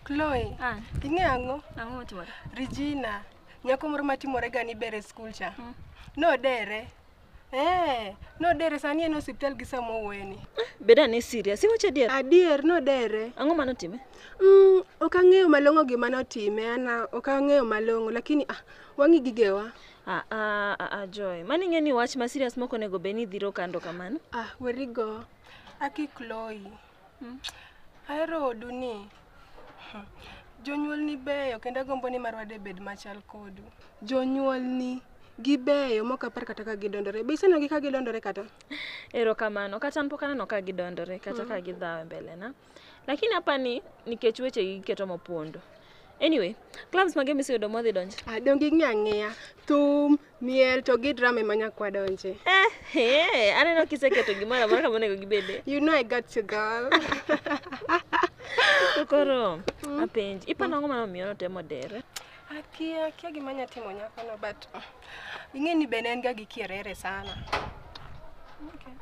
Chloe, Ah. ing'e ang'o? Ang'o motimore? Regina, nyako moro matimore ga ni ber e skul cha. Nodere. Eh, nodere sani en e osiptal gi sama owuoyeni. Bed ane serious. Iwacho adier? Adier, nodere. Ang'o manotime? Ok ang'eyo malong'o gima notime, ana ok ang'eyo malong'o, lakini ah, wang'i gigewa. Ah, ah, ah, ah, Joy. Mano ing'e ni wach ma serious mok onego bed ni idhiro kando kamano. Ah, werigo. Aki Chloe. Ahero odu ni. Jonyuolni beyo kendo agombo ni marwa de bed machal kodu. Jonyuolni gibeyo mok apar kata ka gidondore. Be isenenogi ka gidondore kata? Erokamano. Kata an pok aneno ka gidondore kata ka gidhawo e mbele na. Lakini apani nikech weche gi giketo mopondo. Anyway, clubs mage miseyudo mwadhi donje? Ah, donge ing'e ang'eya. Thum, miel to gi drama ema nyaka wadonje. Eh, eh, aneno kiseketo gimoro amora kama onego gibede. You know I got you girl. To koro apenji, iparo ang'o mane omiyo notemo dere? Akia, akia gima nya timo nyakono but ing'e ni be ne en ga gi kierere sana. Okay.